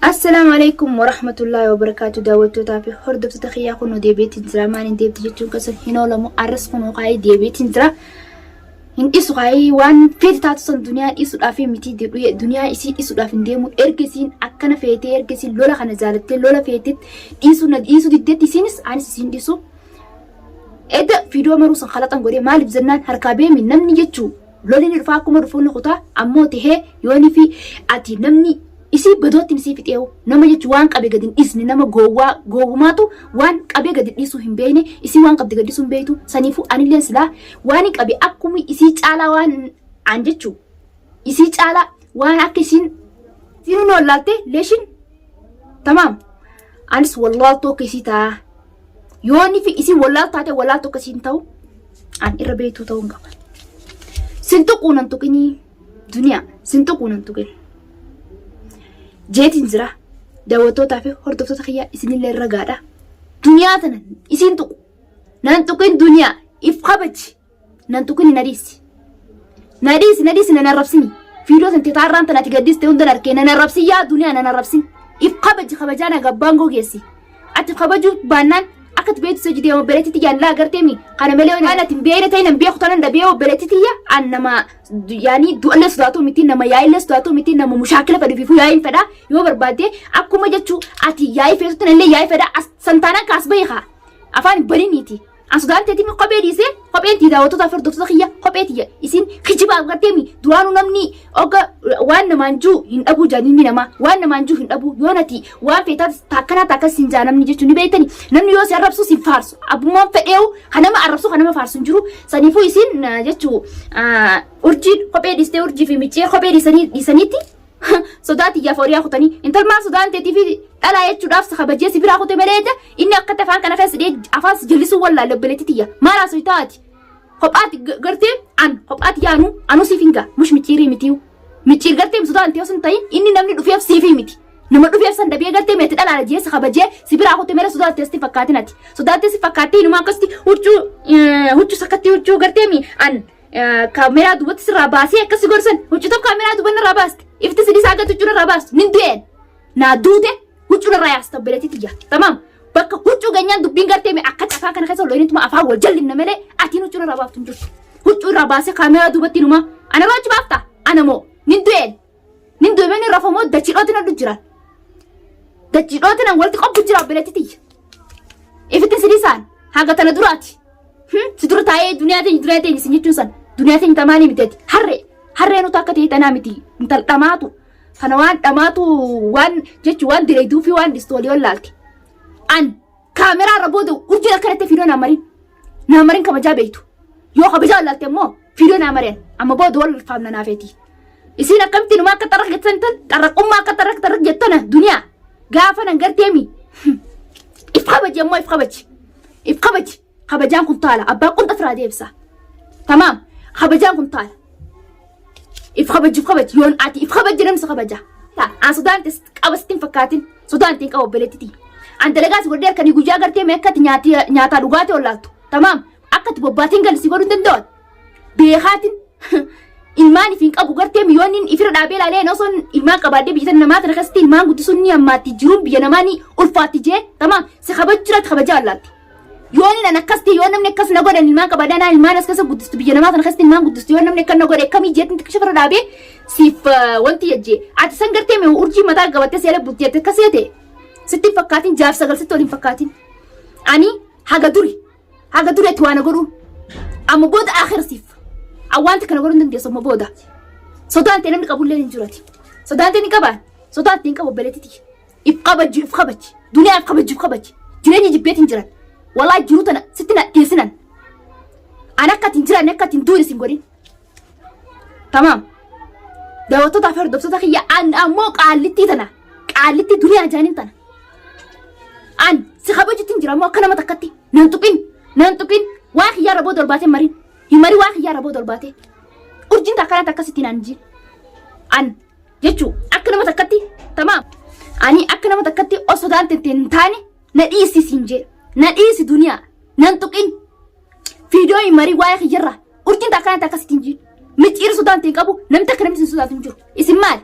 Assalaamu alaikum warahmatullaahi wabarakaatu daawwattootaa fi hordoftoota kiyyaa kunoo deebiitiin jira maaliin deebiti jechuun keessa hin oolamu arras kunoo kaayee deebiitiin jira hin dhisu kaayee waan feeti taatu san duniyaa dhiisuudhaaf miti duniyaa isii dhiisuudhaaf hin deemu erga isiin akkana feetee erga isiin lola kana jaalattee lola feetetti dhiisuu na dhiisuu diddeetti isiinis anis isiin dhiisu edda fiidoo maruu san kalaxan godhee maaliif jennaan harkaa beemi namni jechuu Lolli ni dhufaa akkuma dhufuun ni kutaa ammoo tahee yoonii fi ati namni isii badootti isii fixeewu nama jechuun waan qabe gadi hin dhiisne nama gowwaa gowwumaatu waan qabee gadi dhiisuu hin beekne isii waan qabde gadi dhiisuu hin beektu saniifuu anilleen silaa waan hin qabe akkuma isii caalaa waan an jechuu isii caalaa waan akka isiin isiin nu wallaalte leeshin tamaam anis wallaaltuu akka isii ta'a Yoonni fi isin wallaal taate wallaaltu akka isiin ta'u an irra beektuu ta'uu hin qaba. Sin tuquu nan tuqinii duniyaa sin tuquu nan tuqin. Jeetiin jira daawwattootaa fi hordoftoota kiyyaa isinillee irra gaadha. Duniyaa tana isiin tuqu nan tuqin duniyaa if kabaji. Nan tuqini na dhiisi. Na dhiisi na dhiisi nan arrabsini. Viidiyoo san tetaarraan tan ati gaddiste hundan arkee nan arrabsin yaa duniyaa nan arrabsin. If kabaji kabajaa na gabbaan gogeessi. Ati kabajuu baannaan akka ati beektu soji deema obboleetti tiyya allaa agartee mi kana malee waan ati hin beekne ta'e nan beeku tanan dhabee obboleetti tiyya an nama yaanii du'allee sodaatu miti nama yaa'illee sodaatu miti nama mushaakila fedhu fiifuu yaa'iin fedha yoo barbaadde akkuma jechuu ati yaa'ii feetutti nallee yaa'ii fedha as santaanaan kaas bahi kaa afaan hin baniniiti. An sodaan teetii mi kophee dhiisee kopheen tii daawwattoota fi hordoftoota kiyya kophee tiyya isin kijibaaf gartee mi duraanuu namni ogga waan namaan juu hin dhabuu jaan ilmi namaa waan namaan juu hin dhabuu yoo nati waan feetaa taakkanaa taakkas sin jaa namni jechuun ni beektani namni yoo si arrabsu sin faarsu abbummaan fedheewu kan nama arrabsu kan nama faarsu hin jiru saniifuu isin jechuu urjii kophee dhiistee urjii fi micciir kophee dhiisanii dhiisaniitti Sodaa tiyyaaf horiyaa kutanii intal maal sodaan teetii fi dhalaa jechuudhaaf si kabajee si biraa kute malee inni akkatti afaan kana keessa dhee afaan si jallisuu wallaalle obboleetti tiyya maal haasoo taati kophaati gartee an kophaati yaanu anuu siif hin gaa mush micciirii mitiiyu micciir gartee sodaan tee osoo hin ta'in inni namni dhufeef siifii miti nama dhufeef san dabee gartee meeti dhalaala jee si kabajee si biraa kute malee sodaan tee sitti fakkaatin ati sodaan tee si fakkaattee inumaa akkasitti huccuu huccuu sakkatti huccuu gartee mi an kaameraa duubatti sirraa baasee akkasi gorsan huccuu tokko kaameraa duuba narraa baaste ifti sidii isaa gatu huccuu narraa baastu nin du'een naa duute huccuu narraa yaasta obboleettii tiyya tamaam bakka huccuu ganyaan dubbiin gartee mee akka afaan kana keessa loonituma afaan wal jallinna malee atiin huccuu narraa baaftu hin jirtu huccuu irraa baasee kaameraa duubatti numaa ana irraa achi baafta ana moo nin du'een nin du'e mee rafamoo dachii dhootti nadhu jiran dachii dhootti nan walitti qobbu jira obboleettii tiyya ifitti sidii isaan haga tana duraati. Si dura taa'ee duniyaa teenya duniyaa teenya isin jechuun san duniyaa teenya tamaanii miti ati harree harree nuti akka ta'e tanaa miti intal dhamaatu kana waan dhamaatu waan jechuun waan direeduu fi waan dhistu walii laalti. An kaameraa irra booda urjiin akkanatti fiidoo naa marin naa marin kabajaa beektu yoo kabajaa wallaalte immoo fiidoo naa mari'an amma booda wal faamna naafeeti. Isiin akkamitti numa akka xarraq jettan tan xarraqummaa akka xarraq xarraq jettana duniyaa gaafa nan garteemi if kabaji ammoo if kabaji. If kabaji. Kabajaan kun taala. Abbaa qunxa firaa deebisa. Tamaam. Kabajaan kun taala. If kabaji if kabaji. Yoon ati if kabaji namni si kabaja. An sodaan tis qaba sitti hin fakkaatin. Sodaan ittiin qaba obboleettiti. An dalagaa si godhee halkanii guyyaa gartee mee akka ati nyaataa dhugaatii ollaaltu. Tamaam. Akka ati bobbaatiin galli si godhuu hin danda'an. Beekaatin ilmaan ifiin qabu gartee miyoonni ifirra dhaabee ilaalee osoo ilmaan qabaadhee biyya tana namaa tana keessatti ilmaan guddisuun ni hammaatti jiruun biyya namaa ni ulfaatti jee tamaam si kabaju jiraatti kabajaa allaatti. Yoon nan akkas ta'e yoo namni akkas na godhan ilmaan qabaadhaa naa ilmaan as keessa guddistu biyya namaa tana keessatti ilmaan guddistu yoo namni akkas na godhe akkamii jeetti xiqqisha firra dhaabee siif wanti jejjee ati san gartee mee urjii mataa qabattee seela bultii ati akkas seete sitti hin fakkaatin jaarsa gal sitti wal hin fakkaatin ani haga duri Haga dureetti waa na godhuu. Amma booda akhira siif. Awwaanti kana godhuu hin dandeessu amma booda. Sodaan ta'e namni qabullee hin jirati. Sodaan ta'e ni qabaan. Sodaan ta'e hin qabu obboleettiti. If kabaji if kabaji. Duniyaa if kabaji if kabaji. Jireenya jibbeetiin hin jiran. Walaa jiruu tana sitti na dhiyeessinan. An akka ati hin jiraanne akka ati hin duune sin godhin. Tamaam. Daawwattootaa fi hordoftoota kiyya an ammoo qaallittii tana qaallittii duniyaa jaaniin tana. An si kabajutti hin jira ammoo akka nama takkatti nan tuqin nan tuqin waa kiyyaa raboo dolbaatee marin hin marin waa kiyyaa raboo dolbaatee. Urjiin takkanaa takkasitti naan jiin. An jechuu akka nama takkatti tamaam. Ani akka nama takkatti osoo daan tente hin taane na dhiisi siin jee na dhiisi duniyaa nan tuqin. Fiidiyoo hin marii waa'ee kiyyarraa. Urjiin takka kanatti akkasitti hin jiru. Micciirri sodaan hin qabu namni takka namni isin sodaatu hin jiru. Isin maali?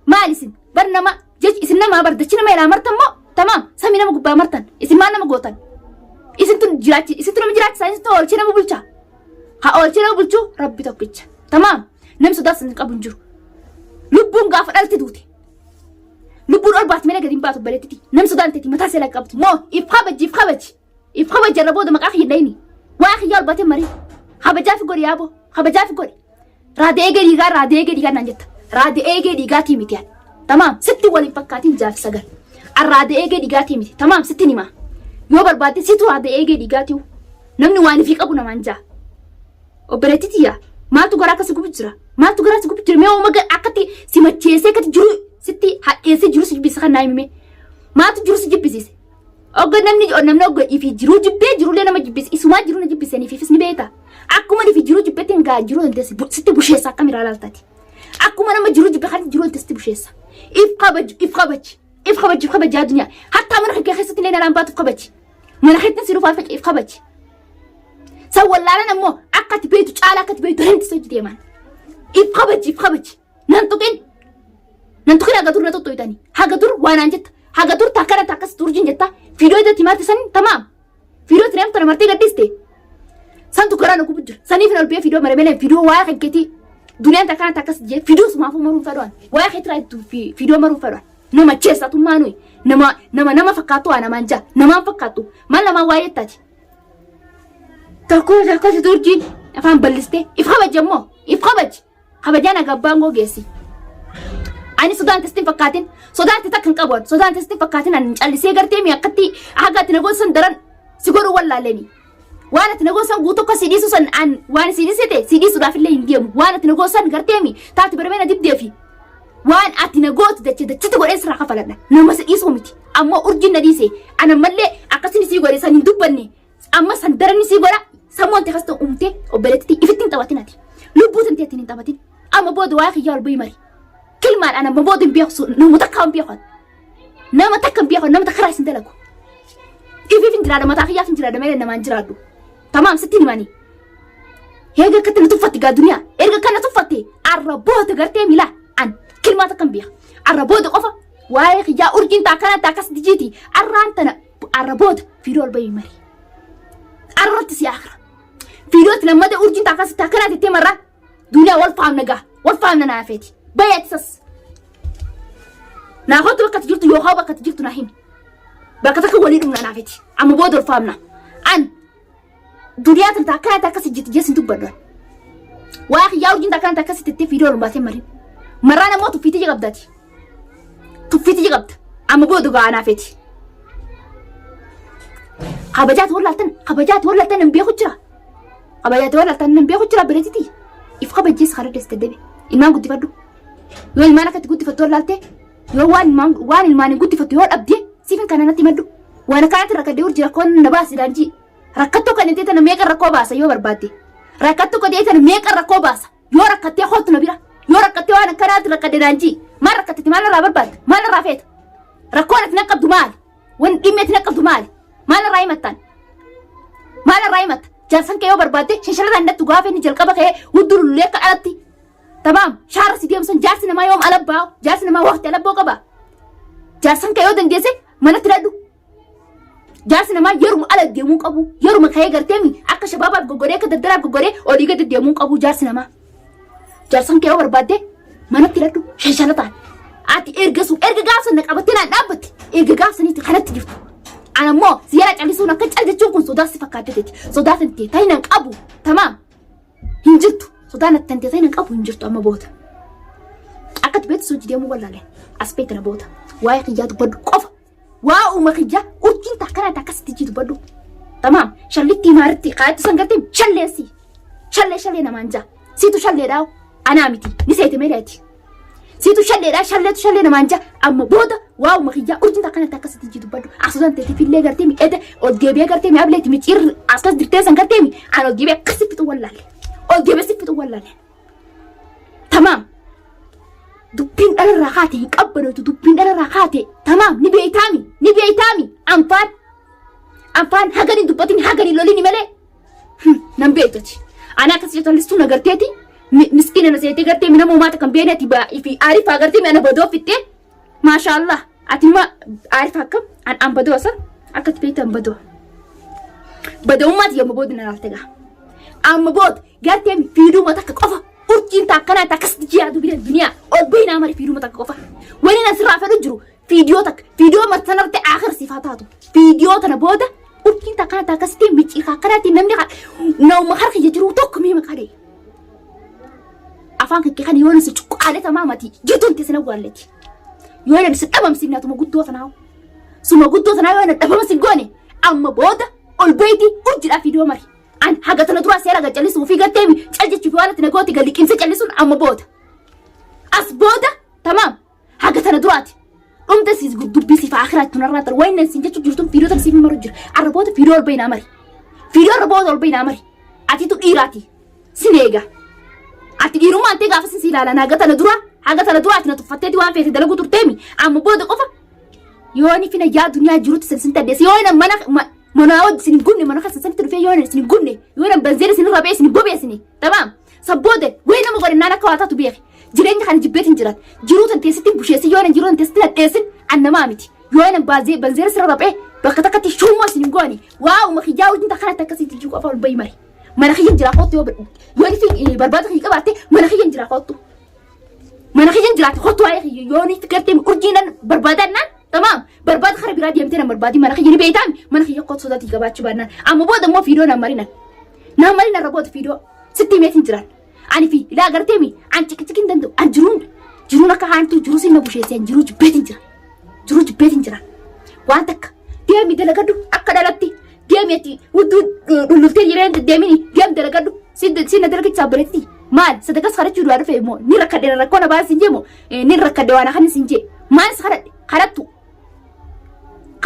Maali isin? Bar nama jechi isin nama namaa bar dachii nama irraa martan moo tamaam samii nama gubbaa martan isin maal nama gootan? Isintu jiraachi isintu nama jiraachisaa isintu oolchee nama bulchaa. Haa oolchee nama bulchuu rabbi tokkicha. Tamaam namni sodaa isin qabu hin jiru. Lubbuun gaafa dhalte duute. Lubbuun ol baati malee gadi hin baatu baleettiti. Namni sodaan teeti mataa seela qabdu. Moo if kabaji if kabaji. If kabaji irra booda maqaa kiyya dhayini. Waa kiyya ol baatee marii. Kabajaa fi godhi yaaboo. Kabajaa fi godhi. Raada eegee dhiigaa raada eegee dhiigaa naan jetta. Raada eegee dhiigaatii miti ani. Tamaam sitti waliin fakkaatiin jaafi sagal. An raada eegee dhiigaatii miti. Tamaam sitti himaa. Yoo barbaadde situ raada eegee dhiigaatii. Namni waan ifii qabu namaan jaa. Obboleettii tiyya maaltu garaa akka si gubu jira? Maaltu garaa si gubu jira? Mee ooma akkatti si macheessee akkatti jiru sitti hadheessee jiru si jibbisiise kan naa himime. Maaltu jiru si jibbisiise? Ogga namni namni ogga ifi jiruu jibbee jirullee nama jibbise isumaa jiruu na jibbisanii fiifis ni beekta. Akkuma ifi jiruu jibbetti hin gaa jiruu dandeessi sitti busheessa akkam irraa laaltati. Akkuma nama jiruu jibbe kan jiruu dandeessi sitti busheessa. If kabaji if kabaji if kabaji if kabaji addunyaa hattaa mana kee keessatti illee nalaan baatuuf kabaji. Mana keetti si dhufaa if kabaji. San wallaalan ammoo akka ati beektu caala akka ati beektu dandeessi hojii deeman. If kabaji if kabaji. Nan tuqin. Nan tuqin haga dur na tuttuqxani. Haga dur waa naan jetta. Haga dur takkana takkas turjin jetta. Fiidoo itti marte san tamaam. Fiidoo itti namtana martee gaddiste. Santu garaa na gubu jira. Saniif hin olbee fiidoo mare malee fiidoo waa kan keetii. Duniyaan takkana takkas jee fiidoo sumaafuu maruun fedhan. Waa keetii raa fiidoo maruun fedhan. Nama cheessatummaa nuyi. Nama nama nama fakkaattu waa namaan jaa. Namaan fakkaattu. Maal namaan waa jettaati. Tokko takkas turjiin afaan ballistee. If kabaji ammoo. If kabaji. Kabajaa naga abbaan goo geessi. Ani sodaan testi hin fakkaatin. Sodaan takka hin qabu. Sodaan testi hin fakkaatin ani callisee gartee mi akkatti haga ati na goosan daran si godhu wallaaleni. Waan ati na goosan guutuu akka si dhiisu san an waan si dhiisite si dhiisuudhaaf illee hin deemu. Waan ati na goosan gartee mi taati barmee na dibdeefi. Waan ati na gootu dache dachitti godhee sirraa kafaladha. Nama si dhiisuu miti. Ammoo urjiin na dhiise. Ana mallee akkasin si godhe san hin dubbanne. Amma san daran sii godha sammuu ante kasta uumtee obboleettitti ifitti hin taphatin ati. Lubbuu tantee ittiin hin taphatin. Amma booda waa'ee kiyyaa ol bu'ii mari. Kilmaadhaan amma booda hin beeku nama takka hin beeku. Nama takka hin beeku nama takka irraa isin dalagu. Ifiif hin jiraadha mataa kiyyaaf hin jiraadha malee namaan jiraadhu. Tamaam sitti himanii. Eega akkatti na tuffatti gaa duniyaa. Erga kana tuffatte arra booda gartee miilaa an kilmaa takka hin beeku. Arra booda qofa waa'ee kiyyaa urjiin taa akkanaa taa akkas dijiiti. Arraan tana Arra booda viidiyoo ol bahii mari. Arratti si akra. Viidiyoo itti lammata urjiin takkas takkanaa jettee marraa duniyaa wal faamna gaa wal faamna naa feeti. Bahee ati sas. Naa kottu bakka ati jirtu yookaan bakka ati jirtu naa himi. Bakka takka walii dhumna naa feeti. Amma booda wal faamna. An duniyaa tun takkanaa takkas ijjitti jees hin dubbadhu. Waa kiyyaa urjiin takkanaa takkas itti viidiyoo ol baasee marin. Marraan ammoo tuffiitii qabdati. Tuffiitii qabda. Amma booda gahaa naa feeti. Kabajaati wallaaltan kabajaati wallaaltan hin beeku jira. Kabajaati wallaaltan hin beeku jira bireetiti. If kabajjees karaa deesse deddeebi. Ilmaan guddifadhu. Yoo ilmaan akkatti guddifattu wallaalte yoo waan ilmaan waan ilmaan hin guddifattu yoo dhabde siifin kana natti maddu. Waan akkanatti rakkadee urjii rakkoon na baasi daanjii. Rakkattuu kan hin ta'e meeqa rakkoo baasa yoo barbaadde. Rakkattuu kan ta'e meeqa rakkoo baasa. Yoo rakkattee kootu na bira. Yoo rakkattee waan akkanaatti rakkadde naan jii. Maal rakkatteti maal irraa barbaadda? Maal irraa feeta? Rakkoon ati naqqabdu maali? Wanni dhimmi ati naqqabdu maali? Maal irraa himattan? Maal irraa himatta? Jaarsan kee yoo barbaadde shanshalarraa hin dhattu gaafa inni jalqaba ka'ee hudduu lullulee akka dhalatti. Tamaam shaarra si deemsan jaarsi namaa yoom alabbaa? Jaarsi namaa waqti alabboo qaba. Jaarsan kee yoo dandeesse manatti hidhadhu. Jaarsi namaa yeruma ala deemuu qabu yeruma ka'ee garteemi akka shabaabaaf goggodhee akka daldalaaf goggodhee olii gadi deemuu qabu jaarsi namaa. Jaarsan kee yoo barbaadde manatti hidhadhu shanshalataan. Ati erga sun erga gaaf sana qabattee naan dhaabbatte erga gaaf saniitti kanatti jirtu. Ana immoo si yara callisuun akka cal jechuun kun sodaa si fakkaatteeti. Sodaa tantee ta'in hin qabu tamaam hin jirtu. Sodaa natti tantee ta'in hin qabu hin jirtu amma booda. Akka ati beektu sochii deemuu wallaalee as beekta na booda. Waa'ee kiyyaa dubbadhu qofa. Waa uuma kiyya urjiin takkanaa takkasitti jitu badhu. Tamaam shallittii maaritti kaayattu san gartee shalleessi. Shallee shallee namaan jaa. Siitu shalleedhaa anaa miti ni seete meleeti. Siitu shalleedhaa shalleetu shallee namaan jaa amma booda waa uuma kiyya urjiin takkanaa takkasitti jitu badhu. Asuusan teeti fillee gartee mi ede ol deebi'ee gartee mi ableeti mi cirri askas dirtee san gartee mi an ol deebi'ee akkasi fixu wallaalle. Ol deebi'ee si fixu wallaalle. Tamaam. Dubbiin dhalarraa kaate hin qabbanootu dubbiin dhalarraa kaate tamaam ni beeytaami ni beeytaami anfaan anfaan hagan hin dubbatin hagan hin lolini malee nan beeytati. Ani akkas jettu listuu na garteeti miskiina na seetee gartee mina moomaata kan beeneeti fi aarifaa gartee mi ana badoo fittee maashaallah Ati ma aarifa akkam an an badoo asa akka ati beektu an badoo. Bada'ummaati yommuu booda na laalte gaa. Amma booda gartee fiiduma takka qofa urjiin ta akkanaa ta akkas jiyaatu bira duniyaa ol bahinaa mari fiiduma takka qofa. Wani na sirraa fedhu jiru fiidiyoo takka fiidiyoo marsanarratti aakhir siif haa taatu. Fiidiyoo tana booda urjiin ta akkanaa ta akkasitti micciiqa akkanaatti namni nama harka jiru tokko mee maqaa dhaye. Afaan kan kee kan yoo si cuqqaale tamaa mati jirtuun teessina awwaalleti. Yoo na si dhabamsiifne atuma guddoo tanaa. Suma guddoo tanaa yoo na dhabama si goone amma booda ol bayti urjidhaa fiidiyoo mari. An haga tana duraa seera gad callisuu fi garteemi cal jechuuf waan ati na goote gad liqimsee callisuun amma booda. As booda tamaam haga tana duraati. Dhumte siis dubbii siif akhiraa tunarraa tar wayin siin jechuu jirtuun fiidiyoo tan siif maru jira. Arra booda fiidiyoo ol bayinaa mari. Fiidiyoo arra booda ol bayinaa mari. Atitu dhiiraati. Sin eega. Ati dhiirummaan tee gaafa sin si ilaalan haga tana dura haga tana dura ati na tuffatteeti waan feete dalaguu turteemi amma booda qofa yoo ni fina yaa duniyaa jirutti sin sin taddeesse yoo na mana mana wajji sin hin gubne mana keessa sanitti dhufee yoo sin hin gubne yoo na banzeera sin irra ba'e sin hin bobeessine tamaam sabbooda wayi nama godhe naan akka waa taatu beeki jireenya kana jibbeetiin jiran jiruu tan teessitti busheessi yoo na jiruu tan teessitti hadheessin an namaa miti yoo na baazee banzeera sirra raphee bakka takkatti shuumoo sin hin goone waa uma kiyyaa wajjin takkanatti akkasii jijjiiru qofa ol bayi mari. Mana kiyyan jiraa kottu yoo yoo fi barbaada kiyya qabaatte mana kiyyan jiraa kottu. Mana kiyyan jiraate kottu waa'ee kiyya yoo ni gartee urjii nan barbaadan naan tamaam barbaada kara biraa deemtee nan barbaadi mana kiyya ni beektaami mana kiyya kottu sodaatii qabaachuu baannaan amma booda immoo fiidoo nan marinan nan marinan irra booda fiidoo sitti himeetiin jiran ani fi ilaa gartee mi an ciqiciqin danda'u an jiruun jiruun akka haantuu jiruu sinna busheessee an jiruu jibbeetiin jira jiruu jibbeetiin jira waan takka deemi dalagadhu akka dhalatti Deemi ati hudduu dhullultee jireen deddeemini deem dalagadhu si na dalagachaa obboleetti maal sadakas kadhachuu du'aa dhufe moo ni rakkadhe rakkoo na baas hin jee moo ni rakkadhe waan akkan sin jee maal si kadhadhe kadhattu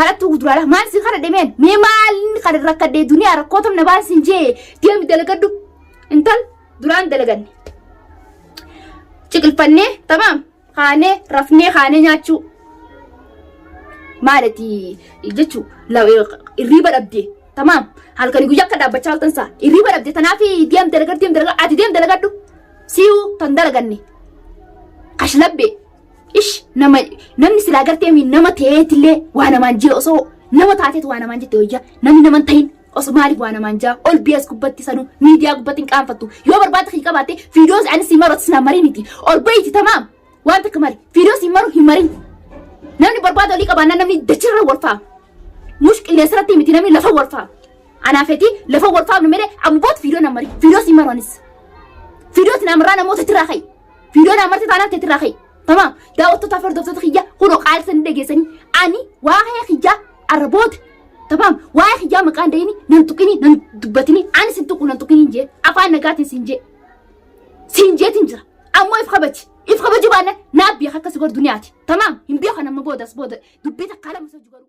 kadhattu guduraadha maal si kadhadhe meen mee maal kan rakkadhe duniyaa rakkoo tam na baas hin jee deemi dalagadhu intal duraan dalaganne ciqilfannee tamaam kaanee rafnee kaanee nyaachuu maalati jechuu irriiba dhabde tamaam halkanii guyyaa akka dhaabbachaa oltan saa irriiba dhabde tanaaf deem dalagadhu deem dalagadhu ati deem dalagadhu si'uu tan dalaganne kashlabbe ish nama namni silaa gartee nama ta'eetillee waa namaan jee osoo nama taateet waa namaan jette wayya namni nama hin ta'in Oso maaliif waa namaan jaa ol biyas gubbatti sanuu miidiyaa gubbatti hin qaanfattu yoo barbaadde kiyya qabaatte viidiyoos ani si maru atis na mariniti ol bayiiti tamaam waan takka mari viidiyoo si maru hin marin namni barbaada olii qabaannaan namni dachirra wal faama mush qilleensarratti miti namni lafa wal faama anaa feti lafa wal faamnu malee amma booda viidiyoo na mari viidiyoo si maru anis viidiyoo si namarraa namoota itti ka'i viidiyoo na marte taanaan teetirraa ka'i tamaam daawwattoota fi hordoftoota kiyya kunoo qaalisanii dhageessanii ani waa'ee kiyyaa arra booda Tamaam waa'ee kiyyaa maqaan dayini nan tuqini nan dubbatini ani sin tuqu nan tuqini jee afaan nagaatiin sin jee sin jeetiin jira ammoo if kabaji if kabaju baannan naa beeka akka si godhu duniyaati tamaam hin beekan amma boodas booda dubbii takkaa lama soju garuu.